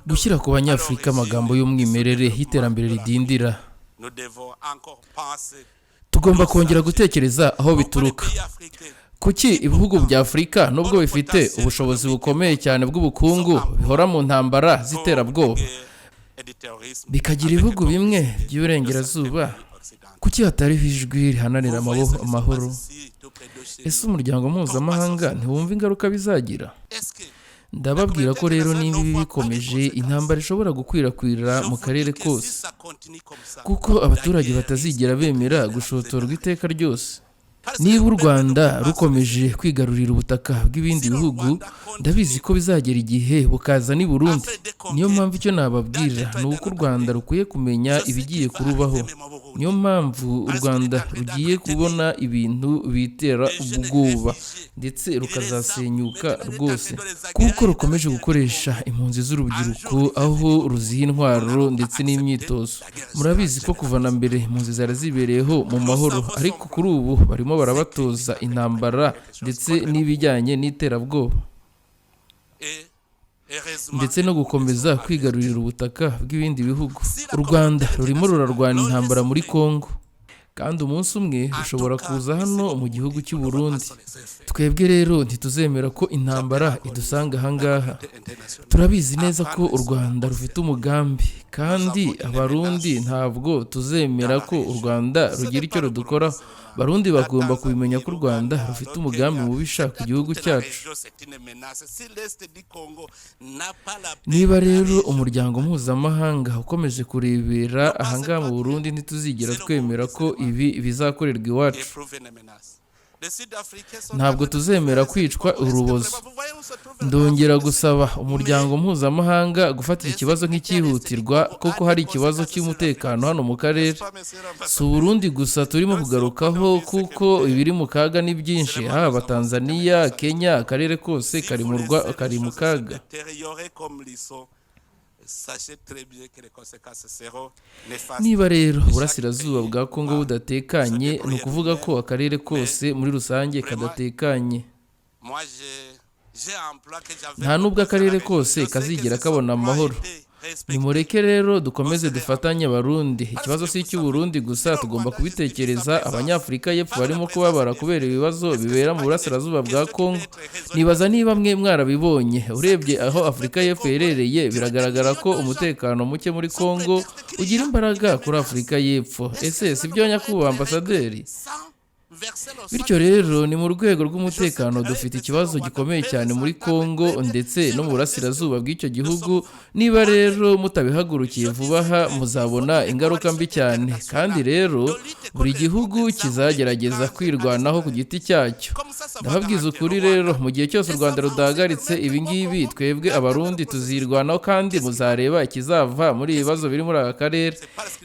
Gushyira ku Banyafurika amagambo y'umwimerere y'iterambere ridindira, tugomba kongera gutekereza aho bituruka. Kuki ibihugu bya Afurika, nubwo bifite ubushobozi bukomeye cyane bw'ubukungu, bihora mu ntambara z'iterabwoba, bikagira ibihugu bimwe by'iburengerazuba? Kuki hatariho ijwi rihananira amahoro? Ese umuryango mpuzamahanga ntiwumva ingaruka bizagira? Ndababwira ko rero niba ibi bikomeje, intambara ishobora gukwirakwira mu karere kose, kuko abaturage batazigera bemera gushotorwa iteka ryose. Niba u Rwanda rukomeje kwigarurira ubutaka bw'ibindi bihugu, ndabizi ko bizagera igihe bukaza n'i Burundi. Niyo mpamvu icyo nababwira ni uko u Rwanda rukwiye kumenya ibigiye kurubaho. Niyo mpamvu u Rwanda rugiye kubona ibintu bitera ubwoba, ndetse rukazasenyuka rwose, kuko rukomeje gukoresha impunzi z'urubyiruko aho ruziha intwaro ndetse n'imyitozo. Murabizi ko kuva na mbere impunzi zari zibereyeho mu mahoro, ariko kuri ubu barimo barabatoza intambara ndetse n'ibijyanye n'iterabwoba, ndetse no gukomeza kwigarurira ubutaka bw'ibindi bihugu. U Rwanda rurimo rurarwana intambara muri Congo, kandi umunsi umwe rushobora kuza hano mu gihugu cy'u Burundi. Twebwe rero ntituzemera ko intambara idusanga ahangaha. Turabizi neza ko u Rwanda rufite umugambi, kandi Abarundi ntabwo tuzemera ko u Rwanda rugira icyo rudukoraho. Barundi bagomba kubimenya ko u Rwanda rufite umugambi mubisha ku gihugu cyacu. Niba rero umuryango mpuzamahanga ukomeje kurebera ahangaha mu Burundi, ntituzigera twemera ko ibi bizakorerwa iwacu. Ntabwo tuzemera kwicwa urubozo. Ndongera gusaba umuryango mpuzamahanga gufata iki kibazo nk'icyihutirwa, kuko hari ikibazo cy'umutekano hano mu karere. Si Uburundi gusa turimo kugarukaho, kuko ibiri mu kaga ni byinshi, haba Tanzania, Kenya, akarere kose kari mu kaga. Niba rero uburasirazuba bwa Kongo budatekanye, ni ukuvuga ko akarere kose muri rusange kadatekanye. Nta nubwo akarere kose kazigera kabona amahoro. Nimureke rero dukomeze dufatanye Abarundi. Ikibazo si icy'Uburundi gusa, tugomba kubitekereza. Abanyafurika y'Epfo barimo kubabara kubera ibibazo bibera mu burasirazuba bwa Congo. Nibaza niba mwe mwarabibonye. Urebye aho Afurika y'Epfo iherereye, biragaragara ko umutekano muke muri Congo ugira imbaraga kuri Afurika y'Epfo. Ese si byo, nyakubahwa ambasaderi? Bityo rero ni mu rwego rw'umutekano dufite ikibazo gikomeye cyane muri Congo ndetse no mu burasirazuba bw'icyo gihugu. Niba rero mutabihagurukiye vuba aha, muzabona ingaruka mbi cyane. Kandi rero buri gihugu kizagerageza kwirwanaho ku giti cyacyo. Ndababwiza ukuri rero, mu gihe cyose u Rwanda rudahagaritse ibi ngibi, twebwe Abarundi tuzirwanaho, kandi muzareba ikizava muri ibi bibazo biri muri aka karere.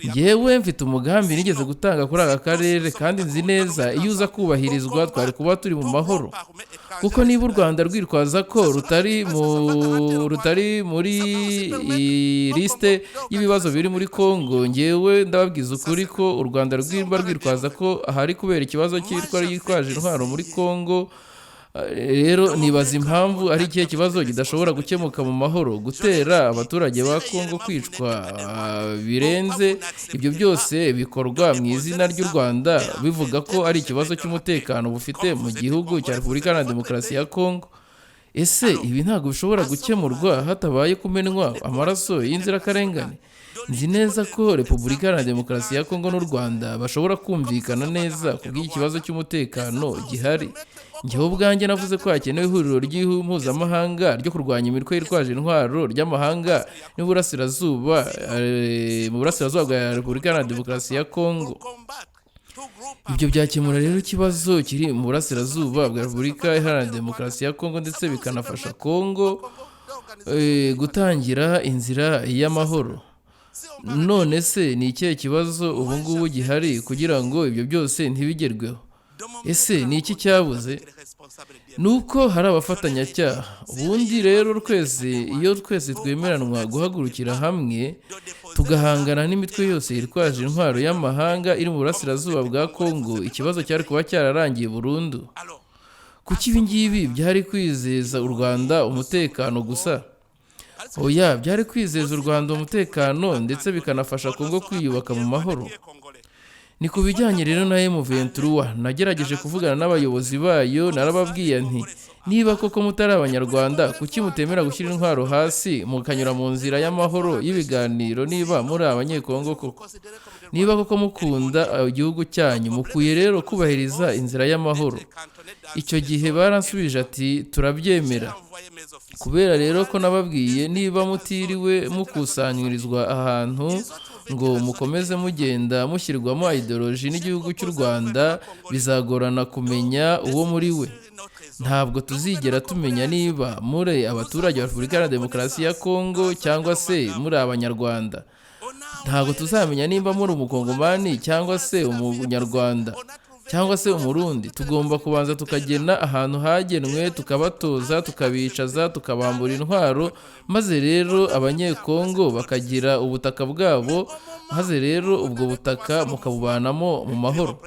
Njyewe mfite umugambi nigeze gutanga kuri aka karere, kandi nzi neza iyo uza kubahirizwa twari kuba turi mu mahoro. Kuko niba u Rwanda rwitwaza ko rutari muri iyi lisite y'ibibazo biri muri Congo, ngewe ndababwiza ukuri ko u Rwanda rwimba rwitwaza ko ahari kubera ikibazo cyitwa yitwaje intwaro muri Congo. Rero nibaza impamvu ari ikihe kibazo kidashobora gukemuka mu mahoro. Gutera abaturage ba Congo kwicwa birenze ibyo byose bikorwa mu izina ry'u Rwanda, bivuga ko ari ikibazo cy'umutekano bufite mu gihugu cya Repubulika Iharanira Demokarasi ya Congo. Ese ibi ntabwo bishobora gukemurwa hatabaye kumenwa amaraso y'inzirakarengane? Nzi neza ko Repubulika Iharanira Demokarasi ya Kongo n'u Rwanda bashobora kumvikana neza ku bw'ikibazo cy'umutekano gihari. Njyewe ubwanjye navuze ko hakenewe ihuriro ry'impuzamahanga ryo kurwanya imitwe yitwaje intwaro ry'amahanga n'uburasirazuba, mu burasirazuba bwa Repubulika Iharanira Demokarasi ya Kongo. Ibyo byakemura rero ikibazo kiri mu burasirazuba bwa Repubulika Iharanira Demokarasi ya Kongo, ndetse bikanafasha Kongo gutangira inzira y'amahoro. None se ni ikihe kibazo ubu ngubu gihari kugira ngo ibyo byose ntibigerweho? Ese ni iki cyabuze? Ni uko hari abafatanyacyaha. Ubundi rero twese, iyo twese twemeranwa guhagurukira hamwe tugahangana n'imitwe yose yitwaje intwaro y'amahanga iri mu burasirazuba bwa Kongo, ikibazo cyari kuba cyararangiye burundu. Kuki ibi ngibi byari kwizeza u Rwanda umutekano gusa? Oya, byari kwizeza u Rwanda umutekano ndetse bikanafasha Kongo kwiyubaka mu mahoro. Ni ku bijyanye rero na M23, nagerageje kuvugana n'abayobozi bayo, narababwiye nti niba koko mutari Abanyarwanda, kuki mutemera gushyira intwaro hasi mukanyura mu nzira y'amahoro y'ibiganiro niba muri Abanyekongo koko? Niba koko mukunda igihugu cyanyu, mukwiye rero kubahiriza inzira y'amahoro. Icyo gihe baransubije ati turabyemera. Kubera rero ko nababwiye niba mutiriwe mukusanyirizwa ahantu ngo mukomeze mugenda mushyirwamo ideoloji n'igihugu cy'u Rwanda, bizagorana kumenya uwo muri we. Ntabwo tuzigera tumenya niba muri abaturage ba Repubulika Iharanira Demokarasi ya Kongo cyangwa se muri Abanyarwanda. Ntabwo tuzamenya nimba muri Umukongomani cyangwa se Umunyarwanda cyangwa se Umurundi. Tugomba kubanza tukagena ahantu hagenwe, tukabatoza, tukabicaza, tukabambura intwaro, maze rero Abanyekongo bakagira ubutaka bwabo, maze rero ubwo butaka mukabubanamo mu mahoro.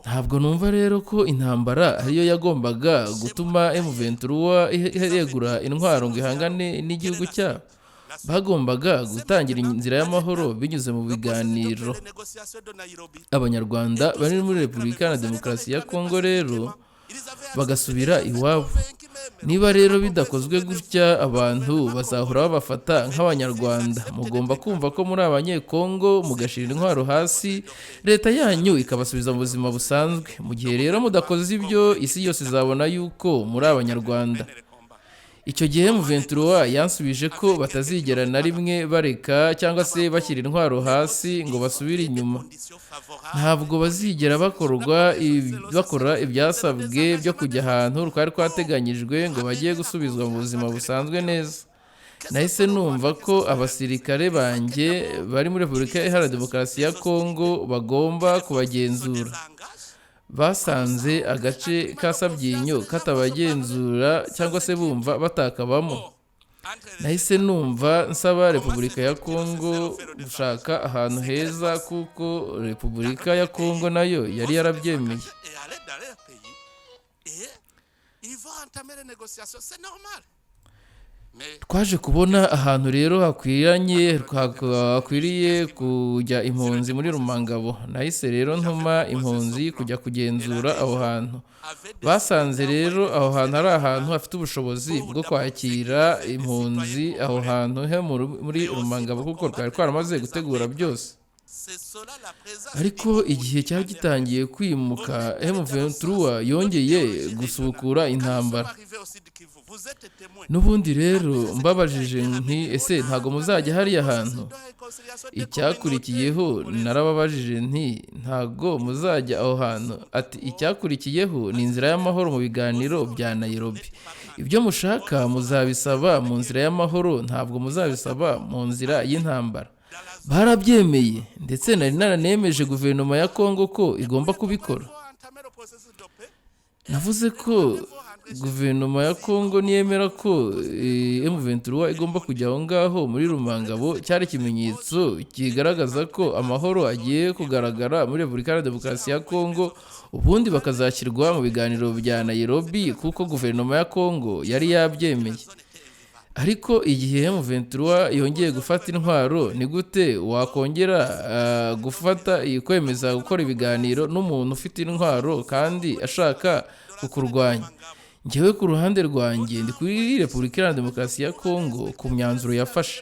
Ntabwo numva rero ko intambara ariyo yagombaga gutuma M23 yegura intwaro ngo ihangane n'igihugu cyabo. Bagombaga gutangira inzira y'amahoro binyuze mu biganiro. Abanyarwanda bari muri Repubulika Iharanira Demokarasi ya Kongo rero bagasubira iwabo. Niba rero bidakozwe gutya, abantu bazahora babafata nk'Abanyarwanda. Mugomba kumva ko muri Abanyekongo, mugashyira intwaro hasi, leta yanyu ikabasubiza mu buzima busanzwe. Mu gihe rero mudakoze ibyo, isi yose izabona yuko muri Abanyarwanda. Icyo gihe M23 yansubije ko batazigera na rimwe bareka cyangwa se bashyira intwaro hasi ngo basubire inyuma. Ntabwo bazigera bakora ibyasabwe byo kujya ahantu twari twateganyijwe ngo bajye gusubizwa mu buzima busanzwe neza. Nahise numva ko abasirikare banjye bari muri Repubulika Iharanira Demokarasi ya Kongo bagomba kubagenzura. Basanze agace ka Sabyinyo katabagenzura cyangwa se bumva batakabamo. Nahise numva nsaba Repubulika ya Kongo gushaka ahantu heza, kuko Repubulika ya Kongo nayo yari yarabyemeye. Et aller dans leur pays et ils vont entamer les négociations, c'est normal. Mais Twaje kubona ahantu rero hakwiranye hakwiriye kujya impunzi muri Rumangabo. Nahise rero ntuma impunzi kujya kugenzura aho hantu. Avait des Basanze rero aho hantu ari ahantu hafite ubushobozi bwo kwakira impunzi, aho hantu he muri Rumangabo, kuko twari twaramaze gutegura byose. C'est cela la présence. Ariko igihe cyari gitangiye kwimuka, M23 yongeye gusubukura intambara. Arrivé au Sud Kivu, vous êtes témoin. N'ubundi rero mbabajije nti ese ntabwo muzajya hariya hantu? Icyakurikiyeho narababajije nti ntabwo muzajya aho hantu? Ati icyakurikiyeho ni inzira y'amahoro mu biganiro bya Nairobi. Ibyo mushaka muzabisaba mu nzira y'amahoro, ntabwo muzabisaba mu nzira y'intambara. Barabyemeye, ndetse nari naranemeje guverinoma ya Kongo ko igomba kubikora. Vont entamer le processus de paix. Navuze ko guverinoma ya Kongo niyemera ko M23 igomba kujya aho ngaho muri Rumangabo, cyari ikimenyetso kigaragaza ko amahoro agiye kugaragara muri Repubulika Iharanira Demokarasi ya Kongo, ubundi bakazashyirwa mu biganiro bya Nairobi, kuko guverinoma ya Kongo yari yabyemeye. Ariko igihe M23 yongeye gufata intwaro, ni gute wakongera gufata kwemeza gukora ibiganiro n'umuntu ufite intwaro kandi ashaka kukurwanya? Njyewe ku ruhande rwanjye ndi kuri Repubulika Iharanira Demokarasi ya Kongo ku myanzuro yafashe.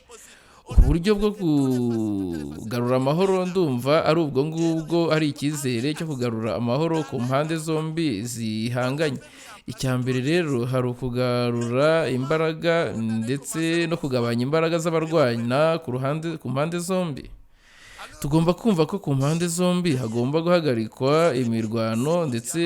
Uburyo bwo kugarura amahoro ndumva ari ubwo ngubwo, ari icyizere cyo kugarura amahoro ku mpande zombi zihanganye. Icya mbere rero hari ukugarura imbaraga ndetse no kugabanya imbaraga z'abarwana ku mpande zombi. Tugomba kumva ko ku mpande zombi hagomba guhagarikwa imirwano, ndetse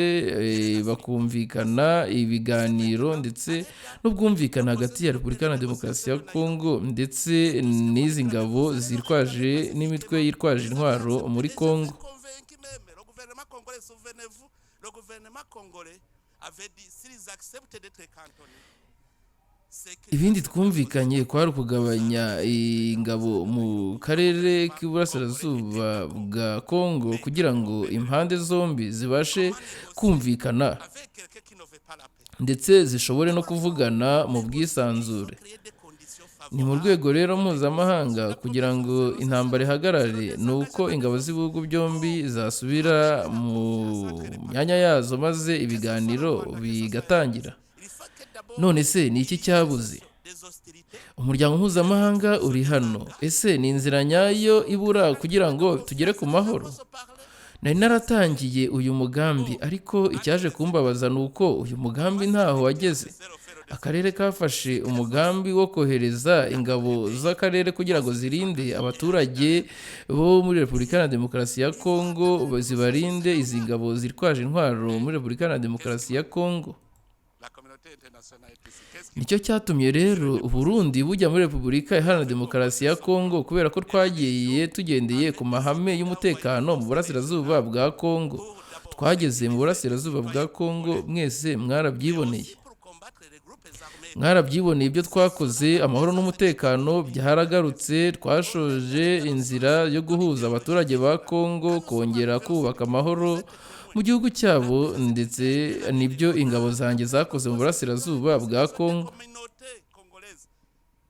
bakumvikana ibiganiro ndetse n'ubwumvikane hagati ya Repubulika Iharanira Demokarasi ya Kongo ndetse n'izi ngabo zitwaje n'imitwe yitwaje intwaro muri Kongo. Convaincu même, le gouvernement congolais, souvenez-vous, le gouvernement congolais avait dit s'ils acceptent d'être cantonnés, c'est que Ibindi twumvikanye kwari ukugabanya ingabo mu karere k'iburasirazuba bwa Kongo kugira ngo impande zombi zibashe kumvikana avec quelqu'un qui ne veut pas la paix, ndetse zishobore no kuvugana mu bwisanzure. Créer des conditions favorables. Ni mu rwego rero mpuzamahanga, kugira ngo intambara ihagarare ni uko ingabo z'ibihugu byombi zasubira mu myanya yazo maze ibiganiro bigatangira. None se ni iki cyabuze? Umuryango mpuzamahanga uri hano. Ese ni inzira nyayo ibura kugira ngo tugere ku mahoro? Nari naratangiye uyu mugambi, ariko icyaje kumbabaza ni uko uyu mugambi ntaho wageze. Akarere kafashe umugambi wo kohereza ingabo z'akarere kugira ngo zirinde abaturage bo muri Repubulika Iharanira Demokarasi ya Kongo, zibarinde izi ngabo zitwaje intwaro muri Repubulika Iharanira Demokarasi ya Kongo. La communauté internationale est ici. Qu'est-ce qui Nicyo cyatumye rero Uburundi bujya muri Repubulika Iharanira Demokarasi ya Kongo, kubera ko twagiye tugendeye ku mahame y'umutekano mu burasirazuba bwa Kongo. Twageze mu burasirazuba bwa Kongo, mwese mwarabyiboneye. Pour combattre les groupes armés Mwarabyiboneye ibyo twakoze, amahoro n'umutekano byaragarutse. Twashoje inzira yo guhuza abaturage ba Kongo, kongera kubaka amahoro mu gihugu cyabo, ndetse nibyo ingabo zanjye zakoze mu burasirazuba bwa Kongo.